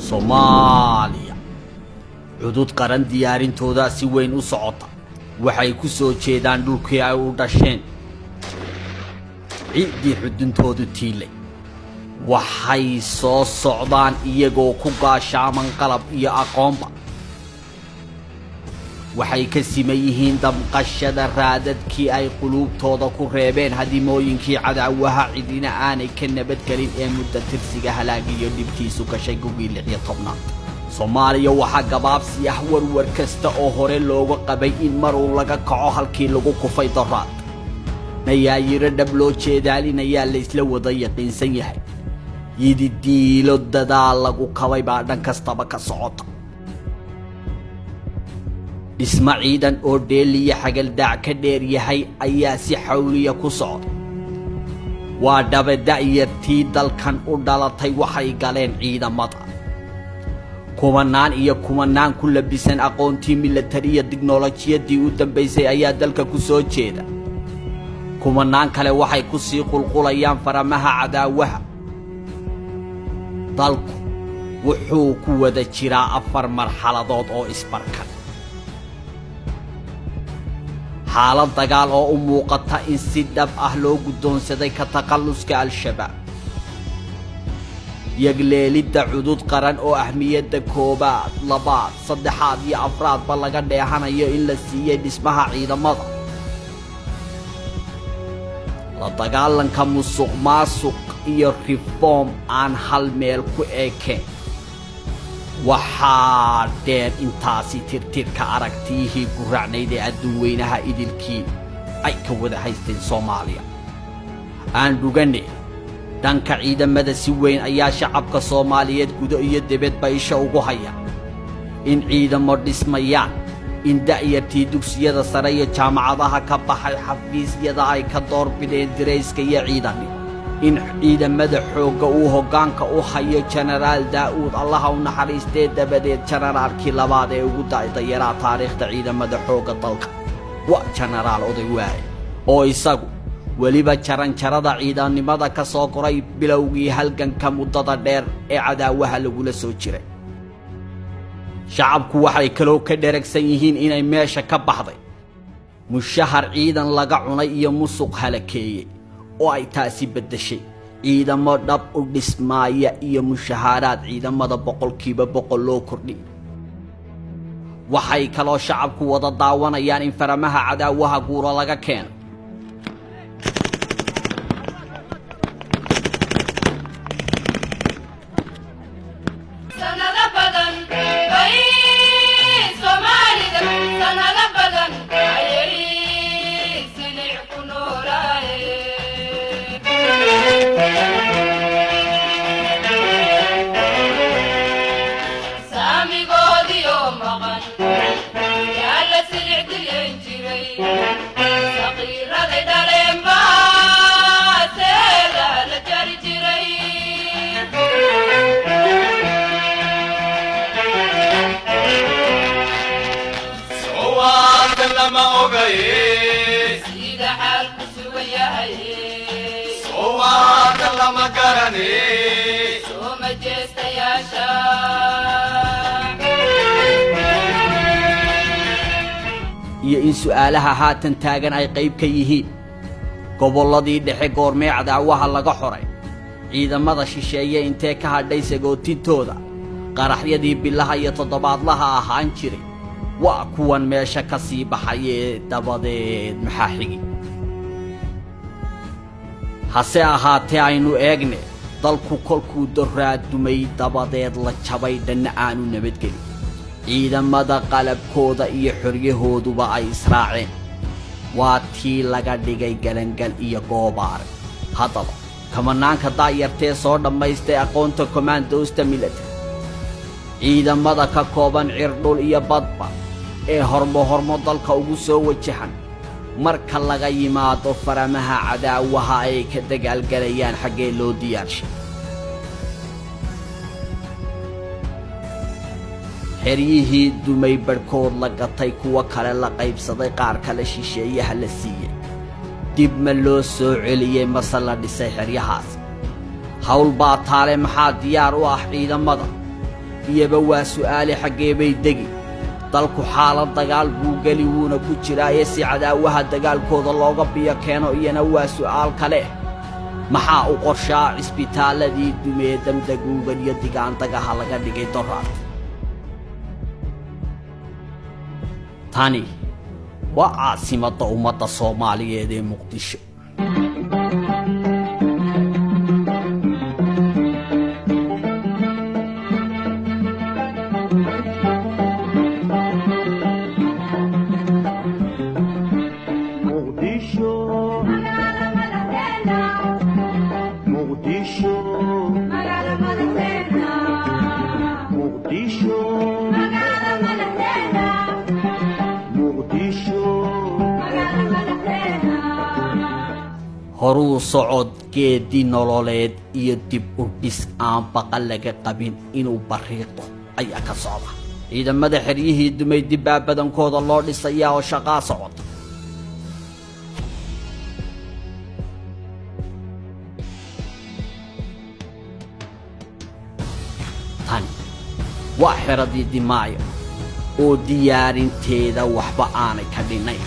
Soomaaliya cudud qaran diyaarintoodaa si weyn u socota. Waxay ku soo jeedaan dhulkii ay u dhasheen, ciiddii xuduntoodu tiilay. Waxay soo socdaan iyagoo ku gaashaaman qalab iyo aqoonba. Waxay ka siman yihiin damqashada raadadkii ay quluubtooda ku reebeen hadimooyinkii cadaawaha cidina aanay ka nabadgelin ee muddo tirsiga halaagiyo dhibtiisu gashay gugii 16aad. Soomaaliya waxaa gabaabsi ah warwar kasta oo hore looga qabay in maruu laga kaco halkii lagu kufay doraad. Nayaayiro dhab loo jeedaalinayaa la isla wada yaqiinsan yahay. Yididiilo dadaal lagu kabay baa dhan kastaba ka socota. Dhismo ciidan oo dheeliya xagaldaac ka dheer yahay ayaa si xawliya ku socda. Waa dhabe da'yartii dalkan u dhalatay waxay galeen ciidamada. Kumanaan iyo kumanaan ku labisan aqoontii milatariya tiknolojiyadii u dambaysay ayaa dalka ku soo jeeda. Kumanaan kale waxay ku sii qulqulayaan faramaha cadaawaha. Dalku wuxuu ku wada jiraa 4 marxaladood oo isbarkan. Xaalad dagaal oo u muuqata in si dhab ah loo guddoonsaday ka takhalluska Al-Shabaab. Yagleelidda cudud qaran oo ahmiyadda koobaad, labaad, saddexaad iyo afraadba laga dheehanayo in la siiyey dhismaha ciidamada. La dagaalanka musuqmaasuq iyo reform aan hal meel ku ekeen. Waxaa dheer intaasi tirtirka aragtiyihii guracnayd ee adduun weynaha idilkii ay ka wada haysteen Soomaaliya. Aan dhuganne dhanka ciidamada si weyn ayaa shacabka Soomaaliyeed gudo iyo dibadba isha ugu haya in ciidamo dhismayaan, in da'yartii dugsiyada sare iyo jaamacadaha ka baxay xafiisyada ay ka doorbideen dirayska iyo ciidannimo, in ciidamada xoogga uu hoggaanka u hayo Jenaraal Daa'uud, Allaha u naxariistee, dabadeed jenaraalkii labaad ee ugu da'da yaraa taariikhda ciidamada xoogga dalka waa Jenaraal Oday Waaye, oo isagu weliba jaranjarada ciidannimada ka soo koray bilowgii halganka muddada dheer ee cadaawaha lagula soo jiray. Shacabku waxay kaloo ka dheragsan yihiin inay meesha ka baxday mushahar ciidan laga cunay iyo musuq halakeeyey, oo ay taasi beddeshay ciidamo dhab u dhismaaya iyo mushahaaraad ciidamada 100% loo kordhiyay. Waxay kaloo shacabku wada daawanayaan in faramaha cadaawaha guura laga keenay. Sanado badan bay Soomaalida, sanado badan ayay silic ku noolaayeen. Saamigoodiyo maqan yaa la silic dilin jiray, saqiiraday dhaleen baa seeda la jari jiray. Sowaadka lama ogaye, sida xaalku sugan yahay, sowaadka lama garane, soo majeestayaasha. Iyo in su'aalaha haatan taagan ay qayb ka yihiin gobolladii dhexe goormee cadaawaha laga xoray, ciidamada shisheeye intee ka hadhay sagootintooda, qaraxyadii bilaha iyo toddobaadlaha ahaan jiray waa kuwan meesha ka sii baxayee dabadeed maxaa xigi. Hase ahaatee aynu eegne dalku kolkuu doraadumay dabadeed la jabay dhanna aanu nabadgelin, ciidamada qalabkooda iyo xoryahooduba ay israaceen, waa tii laga dhigay galangal iyo goobaare. Haddaba kamanaanka daayartee soo dhammaystay aqoonta kommandosta military, ciidamada ka kooban cirdhul iyo badba ee hormo hormo dalka ugu soo wajahan, marka laga yimaado faramaha cadaawaha ay ka dagaalgalayaan, xaggee loo diyaarshay? Xeryihii dumay barhkood la gatay, kuwo kale la qaybsaday, qaar kale shisheeyaha la siiyey, dib ma loo soo celiyey mase la dhisay xeryahaas? Hawl baa taale. Maxaa diyaar u ah ciidamada? Iyaba waa su'aale, xaggee bay degi? Dalku xaalad dagaal buu geli, wuuna ku jiraaye, si cadaawaha dagaalkooda looga biyo keeno, iyana waa su'aal kale. Maxaa u qorshaa cisbitaalladii dumee damdaguugan iyo digaandagaha laga dhigay doraad? Tani waa caasimadda ummadda Soomaaliyeed ee Muqdisho. Muqdisho, Muqdisho, Muqdisho, Muqdisho. Horuu socod, geeddi nololeed iyo dib u dhis aan baqa laga qabin inuu barriiqdo ayaa ka socda. Ciidamada xeryihii dumay dibbaa badankooda loo dhisayaa oo shaqaa socota. Tani waa xeradii Dimaayo oo diyaarinteeda waxba aanay ka dhinnayn.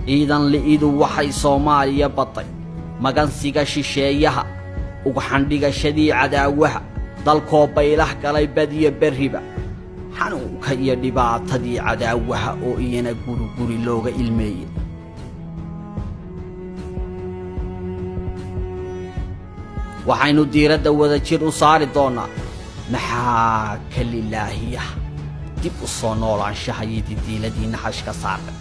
Ciidan li'idu waxay Soomaaliya badday magansiga shisheeyaha, ugxandhigashadii cadaawaha, dalkoo baylah galay badiyo berriba, xanuunka iyo dhibaatadii cadaawaha oo iyana guriguri looga ilmeeyey. Waxaynu diiradda wadajir u saari doonnaa maxaa ka lilaahiya dib u soo noolaanshaha iyo didiiladii naxashka saarnay.